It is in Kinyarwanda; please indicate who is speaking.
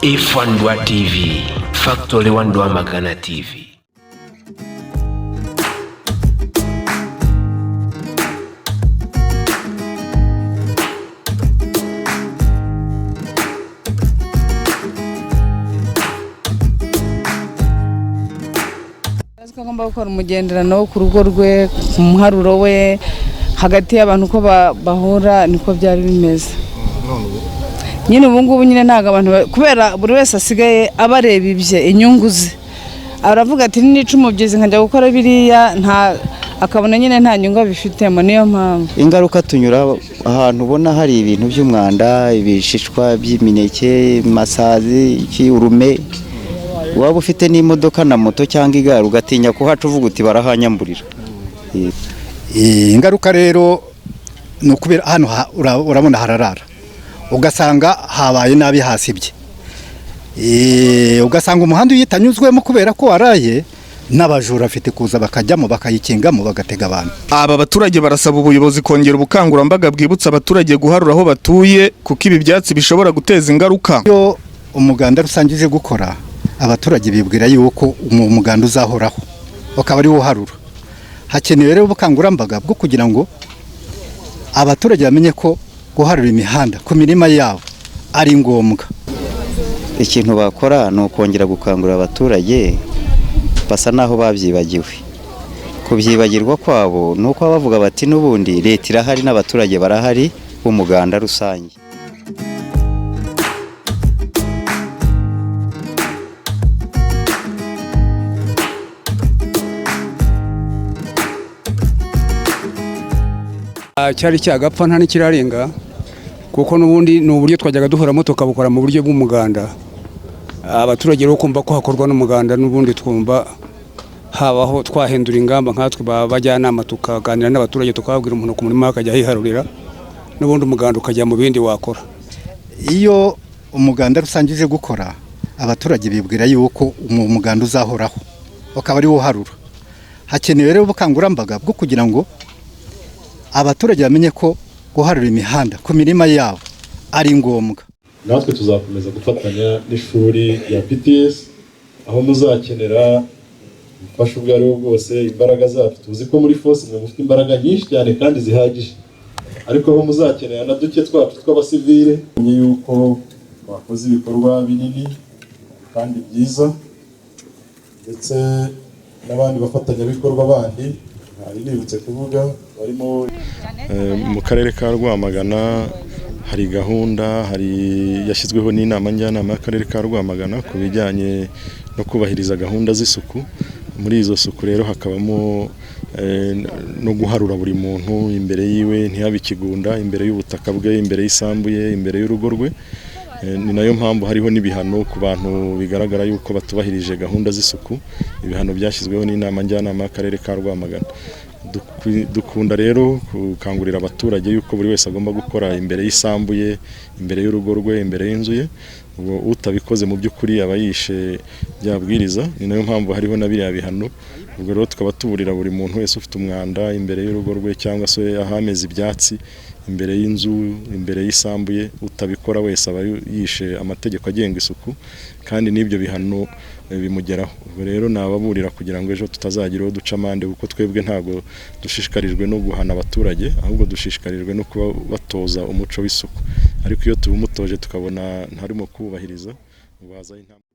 Speaker 1: F1 TV, Factory 1 Rwamagana TV.
Speaker 2: Azi ko agomba gukora umugenderano ku rugo rwe, ku muharuro we, hagati y'abantu uko bahura, niko byari bimeze nyine. Ubu ngubu nyine ntabwo abantu kubera buri wese asigaye abareba ibye, inyungu ze. Aravuga ati: "Nica umubyizi nkajya gukora biriya," nta akabona nyine nta nyungu abifitemo, niyo mpamvu.
Speaker 3: Ingaruka, tunyura ahantu ubona hari ibintu by'umwanda, ibishishwa by'imineke, masazi, iki, urume. Waba ufite n'imodoka na moto cyangwa igare, ugatinya kuhaca, uvuga uti: "Barahanyamburira."
Speaker 4: Ingaruka rero ni ukubera hano urabona hararara, ugasanga habaye nabi, hasibye. Ugasanga umuhanda iyo utanyuzwemo kubera ko waraye, n'abajura bafite kuza bakajyamo, bakayikingamo, bagatega abantu.
Speaker 5: Aba baturage barasaba ubuyobozi kongera ubukangurambaga bwibutsa abaturage guharura aho batuye, kuko ibi byatsi bishobora guteza ingaruka.
Speaker 4: Iyo umuganda rusange uje gukora, abaturage bibwira yuko umuganda uzahoraho, ukaba ari wo uharura. Hakenewe rero ubukangurambaga bwo kugira ngo abaturage bamenye ko guharura imihanda ku mirima yabo ari ngombwa.
Speaker 3: Ikintu bakora ni ukongera gukangurira abaturage, basa naho babyibagiwe. Kubyibagirwa kwabo ni uko baba bavuga bati: "N'ubundi leta irahari n'abaturage barahari b'umuganda rusange."
Speaker 6: Cyari cyagapfa, nta n'ikirarenga, kuko n'ubundi ni uburyo twajyaga duhoramo, tukabukora mu buryo bw'umuganda. Abaturage rero kumva ko hakorwa n'umuganda, n'ubundi twumva habaho twahindura ingamba nkatwe bajyanama, tukaganira n'abaturage, tukababwira umuntu ku murima akajya ahiharurira, n'ubundi umuganda ukajya mu bindi wakora.
Speaker 4: Iyo umuganda rusange uje gukora, abaturage bibwira yuko umuganda uzahoraho, ukaba ari wo uharura. Hakenewe rero ubukangurambaga bwo kugira ngo abaturage bamenye ko guharura imihanda ku mirima yabo ari ngombwa.
Speaker 7: Natwe tuzakomeza gufatanya n'ishuri rya PTS aho muzakenera ubufasha ubwo ari bwo bwose. Imbaraga zacu, tuzi ko muri force mwe mufite imbaraga nyinshi cyane kandi zihagije, ariko aho muzakenera na duke twacu tw'abasivile, menye yuko twakoze ibikorwa binini kandi byiza, ndetse n'abandi bafatanyabikorwa bandi ntari nibutse kuvuga barimo.
Speaker 8: Mu karere ka Rwamagana hari gahunda hari yashyizweho n'inama njyanama y'akarere ka Rwamagana ku bijyanye no kubahiriza gahunda z'isuku. Muri izo suku rero hakabamo no guharura buri muntu imbere yiwe, ntihabe ikigunda imbere y'ubutaka bwe, imbere y'isambu ye, imbere y'urugo rwe. Ni nayo mpamvu hariho n'ibihano ku bantu bigaragara yuko batubahirije gahunda z'isuku, ibihano byashyizweho n'inama njyanama y'akarere ka Rwamagana. Dukunda rero gukangurira abaturage yuko buri wese agomba gukora imbere y'isambu ye, imbere y'urugo rwe, imbere y'inzu ye. Ubwo utabikoze mu by'ukuri aba yishe rya bwiriza, ni nayo mpamvu hariho na biriya bihano. Ubwo rero tukaba tuburira buri muntu wese ufite umwanda imbere y'urugo rwe cyangwa se ahameze ibyatsi imbere y'inzu, imbere y'isambu ye, utabikora wese aba yishe amategeko agenga isuku, kandi n'ibyo bihano bimugeraho. Ubwo rero nababurira kugira ngo ejo tutazagira uwo duca amande, kuko twebwe ntabwo dushishikarijwe no guhana abaturage, ahubwo dushishikarijwe no kuba batoza umuco w'isuku. Ariko iyo tuwumutoje tukabona ntarimo kuwubahiriza, ubwo hazaho intambwe.